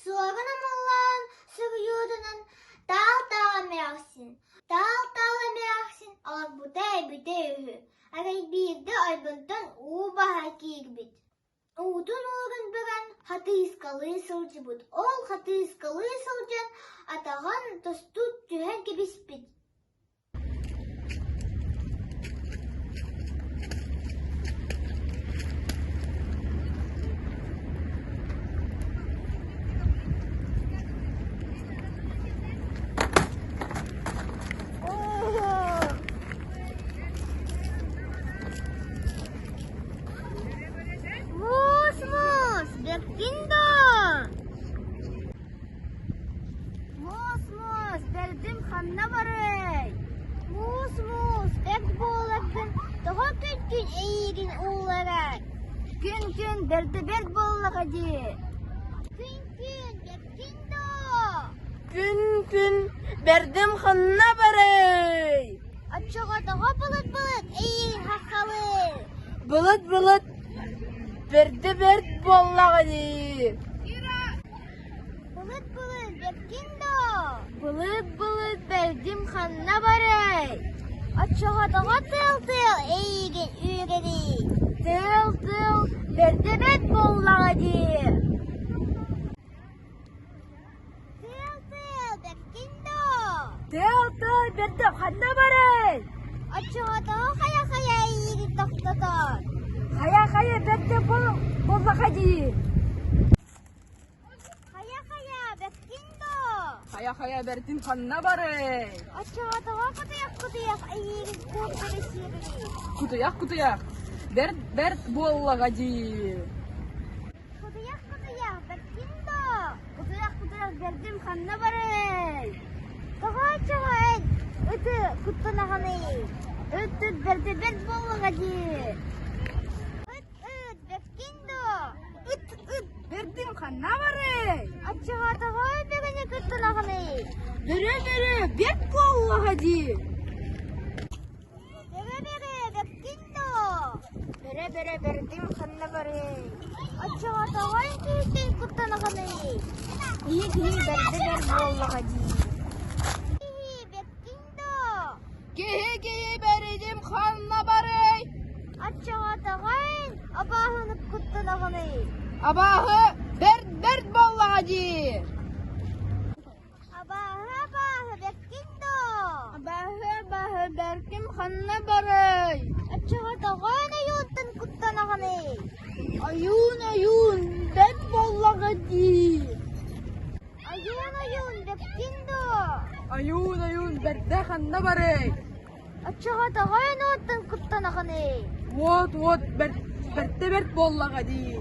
Суорун Омоллоон суруйуутунан Таал-таал эмээхсин, Таал-таал эмээхсин олорбута эбитэ үһү, арай биирдэ ойбонтон уу баһа киирбит. Уутун ууран баран хатыыскалыы сылдьыбыт, ол хатыыскалыы сылдьан атаҕын тосту түһэн кэбиспит. Муус-муус, бэркин доо! Муус-муус, бэрдим ханна барыай? Муус-муус, бэрт буоларгын тоҕо күн-күн эйиигин уулларар? Күн-күн бэрдэ бэрт буоллаҕа дии. Күн-күн, бэркин доо! Күн-күн бэрдим ханна барыай? Оччоҕо тоҕо былыт-былыт эйиигин хаххалыыр? Былыт-былыт бэрдэ бэрт буоллаҕа дии. Былыт-былыт бэркин доо? Былыт-былыт бэрдим ханна барай? Оччоҕо тоҕо тыал-тыал эйиигин үүрэрий? Тыал-тыал бэрдэ бэрт буоллаҕа дии. Тыал-тыал бэркин доо? Тыал-тыал бэрдэ ханна барай? Оччоҕо тоҕо хайа-хайа эйиигин тохтотор? Хайа-хайа бэрдэ буоллаҕа дии. Хайа-хайа бэркин доо? Хайа-хайа бэрдин ханна барай? Оччоҕо тоҕо кутуйах-кутуйах эйиигин куоттара сиэрий? Кутуйах-кутуйах бэрт бэрт буоллаҕа дии. Кутуйах-кутуйах бэркин доо? Кутуйах-кутуйах бэрдим ханна барай? Тоҕо оччоҕо эн ыты куттанаҕыный? Ыт-ыт бэрдэ бэрт буоллаҕа дии. Ыт-ыт бэркин доо? Ыт-ыт бэрдим ханна барай? Оччоҕо тоҕо бөрөнү куттанаҕыный? Бөрө-бөрө бэрт буоллаҕа дии. Бөрө-бөрө бэркин доо? Бөрө-бөрө бэрдим ханна барай? Оччоҕо тоҕо киһиттэн куттанаҕыный? Киһи-киһи бэрдэ бэрт буоллаҕа дии. Киһи бэркин доо? Киһи-киһи бэридим ханна барай? Оччоҕо тоҕо эн абааһыны куттанаҕыный? Абааһы бэрт бэрт буоллаҕа дии. Абааһы абааһы бэркин доо? Абааһы абааһы бэрким ханна барай? Оччоҕо тоҕо эн ойуунтан куттанаҕыный? Ойуун ойуун бэрт буоллаҕа дии. Ойуун ойуун бэркин доо? Ойуун ойуун бэрдэ ханна барай? Оччоҕо тоҕо эн уоттан куттанаҕыный? Уот уот бэрт бэртэ бэрт буоллаҕа дии.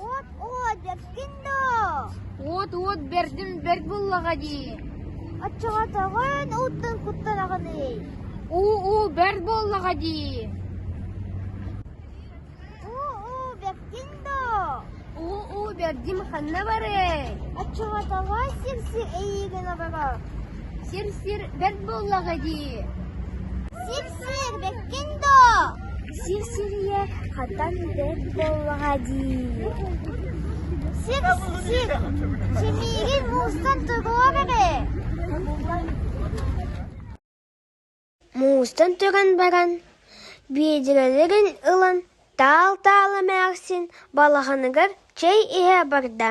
Уот уот бэркин доо? Уот уот бэрдим бэрт буоллаҕа дии. Оччоҕо тоҕо эн ууттан куттанаҕыный? Уу уу бэрт буоллаҕа дии. Уу-уу бэркин доо? Уу-уу бэрдим ханна барай? Оччоҕо тоҕо сир-сир эйиигин олорор? Сир-сир бэрт буоллаҕа дии. Сир-сир бэркин доо? Сир-сирийэ хатан бэрт буоллаҕа дии. Сир-сир симиигин муустан туруор эрэ. Муустан туран баран, биэдэрэлэрин ылан таал-таал эмээхсин балаҕаныгар чэй иһэ барда.